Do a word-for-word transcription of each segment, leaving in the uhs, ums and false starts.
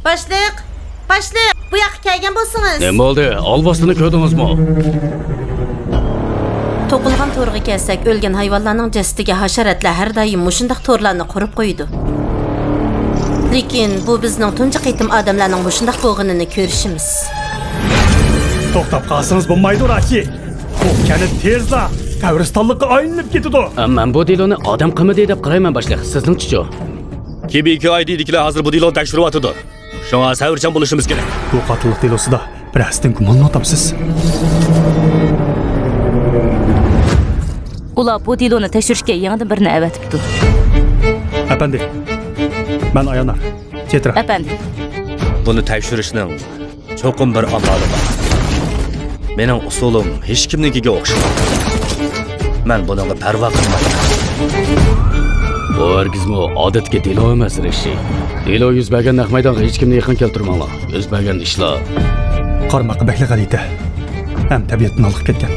باشلىق! باشلىق! بۇ ياققا كەلگەن بولسىڭىز! نېمە بولدى؟ ئالۋاستىنى كۆردىڭىزمۇ؟ توقۇلغان تورغا كەلسەك، ئۆلگەن ھايۋانلارنىڭ جەسىتىگە ھاشاراتلار ھەر دائىم مۇشۇنداق تورلارنى قۇرۇپ قويىدۇ. لېكىن بۇ بىزنىڭ تۇنجى قېتىم ئادەملەرنىڭ مۇشۇنداق بولغىنىنى كۆرۈشىمىز. توختاپ قالسىڭىز بولمايدۇ، راكى. بۇ كەنت تېزلا قەبرىستانلىققا ئايلىنىپ كېتىدۇ. ئە، مەن بۇ دېلونى ئادەم قىلمىدى دەپ قارايمەن، باشلىق. سىزنىڭچىچۇ؟ كي بى كيۇ ئاي دىدىكىلەر ھازىر بۇ دېلونى تەكشۈرۈۋاتىدۇ. شۇڭا سەۋرچان بولۇشىمىز كېرەك. بۇ قاتىللىق دېلوسىدا بىر ھەستىن گۇمانلىنىۋاتامسىز؟ ئۇلار بۇ دېلونى تەكشۈرۈشكە يېڭىدىن بىرنى ئەۋەتىپتۇ. ئەپەندى، مەن ئايانار. چېترا. ئەپەندى. بۇنى تەكشۈرۈشنىڭ چوقۇم بىر ئامالى بار. مېنىڭ ئۇسۇلۇم ھېچكىمنىڭكىگە ئوخشىمايدۇ. مەن بۇنىڭغا پەرۋا قىلمايمەن. بۇ ھەرگىزمۇ ئادەتتىكى دېلو ئەمەس، رىشى. دېلو يۈز بەرگەن نەق مەيدانغا ھېچكىمنى يېقىن كەلتۈرمەڭلار. يۈز بەرگەن ئىشلار. قارىماققا بەكلا غەلىتە ھەم تەبىئەتتىن ھالقىپ كەتكەن.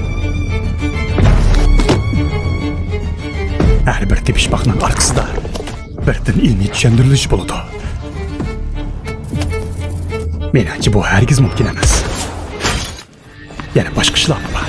ھەر بىر تېپىشماقنىڭ ئارقىسىدا بىردىن ئىلمىي چۈشەندۈرۈلۈشى بولىدۇ. مېنىڭچە، بۇ ھەرگىز مۇمكىن ئەمەس. يەنە باشقا ئىشلارمۇ